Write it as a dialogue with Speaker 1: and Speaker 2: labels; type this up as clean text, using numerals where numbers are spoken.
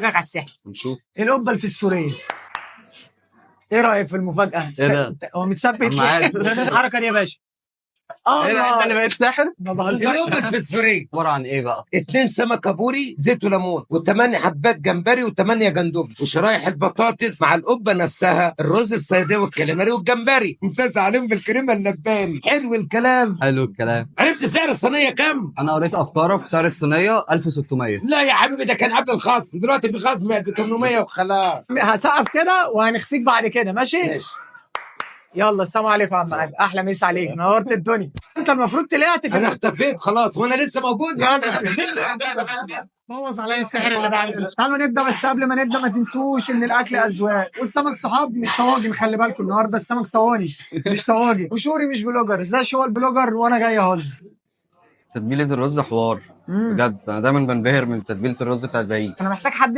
Speaker 1: افرجك على السحر.
Speaker 2: نشوف.
Speaker 3: القبة الفسفوريه، ايه رايك في المفاجاة؟
Speaker 2: ايه ده؟
Speaker 3: هو متثبت
Speaker 2: عم
Speaker 3: ليه؟
Speaker 2: عادل.
Speaker 3: الحركة دي يا باشا.
Speaker 2: ايه ده، انت اللي بقيت ساحر؟
Speaker 3: ما بهزرش.
Speaker 1: القبة الفسفوريه
Speaker 2: عبارة عن ايه بقى؟
Speaker 1: 2 سمكة بوري زيت وليمون، وثمان حبات جمبري و8 جندوفلي، وشرايح البطاطس مع القبة نفسها، الرز الصياديه والكاليماري والجمبري، مساس عليهم بالكريمه اللباني. حلو الكلام.
Speaker 2: حلو الكلام.
Speaker 1: عرفت سعر الصينية كام؟
Speaker 2: انا قريت افكارك، سعر الصينية 1600.
Speaker 1: لا يا حبيبي، ده كان قبل الخصم، دلوقتي في خصم ب 800 وخلاص.
Speaker 3: هسقف كده وهنخفيك بعد كده، ماشي؟
Speaker 1: ماشي.
Speaker 3: يلا السلام عليكم يا عم عادل، احلى مسا عليك، نورت الدنيا. انت المفروض طلعت في
Speaker 1: انا اختفيت خلاص وانا لسه موجود.
Speaker 3: يلا بوظ عليا السحر اللي بعمله. تعالوا نبدا، بس قبل ما نبدا ما تنسوش ان الاكل اذواق والسمك صحاب مش طواجن. خلي بالكم النهارده السمك صواني مش طواجن، وشوري مش blogger. ازاي هو ال blogger وانا جاي اهزر؟
Speaker 2: تتبيله الرز حوار. بجد انا دايما بنبهر من تتبيله الرز بتاعت بهيج.
Speaker 3: انا محتاج حد